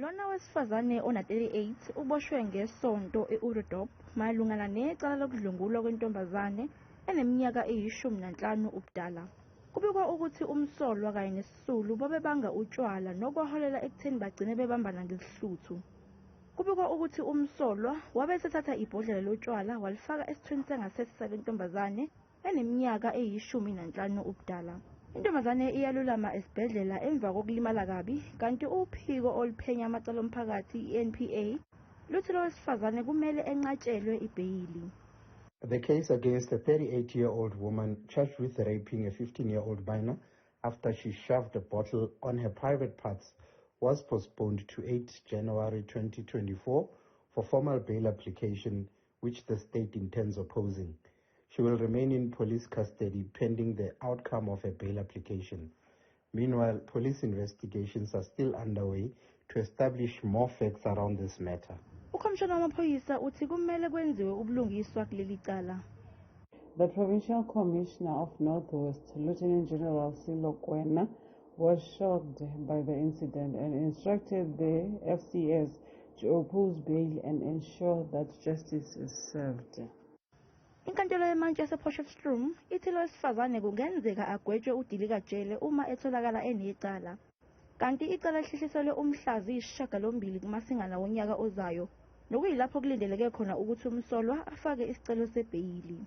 Lona wesifazane ona-38 uboshwe ngeSonto e-Oudtshoorn malungana necala lokudlwengulwa kwentombazane eneminyaka eyi-15 ubudala. Kubikwa ukuthi umsolwa kanye nesisulu babebanga utshwala nokwaholela ekutheni bagcine bebambana ngezihluthu. Kubikwa ukuthi umsolwa wabe esethatha ibhodlela lotshwala walifaka esithweni sangasese sale ntombazane eneminyaka eyi-15 ubudala. Intombazane iyalulama esibhedlela emva kokulimala kabi, kanti uphiko oluphenya amacala omphakathi i-NPA luthi lo wesifazane kumele enqatshelwe ibheyili. The case against a 38-year-old woman charged with raping a 15-year-old minor after she shoved a bottle on her private parts was postponed to 8 January 2024 for formal bail application, which the state intends opposing. She will remain in police custody pending the outcome of her bail application. Meanwhile, police investigations are still underway to establish more facts around this matter. Ukhomishana wamaphoyisa uthi kumele kwenziwe ubulungiswa kuleli cala. The Provincial Commissioner of Northwest, Lieutenant General Sello Kwena, was shocked by the incident and instructed the FCS to oppose bail and ensure that justice is served. Inkantolo yemantshi yasePotchefstroom ithi lo wesifazane kungenzeka agwetshwe udilikajele uma etholakala enecala. Kanti icala lihlehliselwe umhla ziyi-8 kuMasingana wonyaka ozayo, nokuyilapho kulindeleke khona ukuthi umsolwa afake isicelo sebheyili.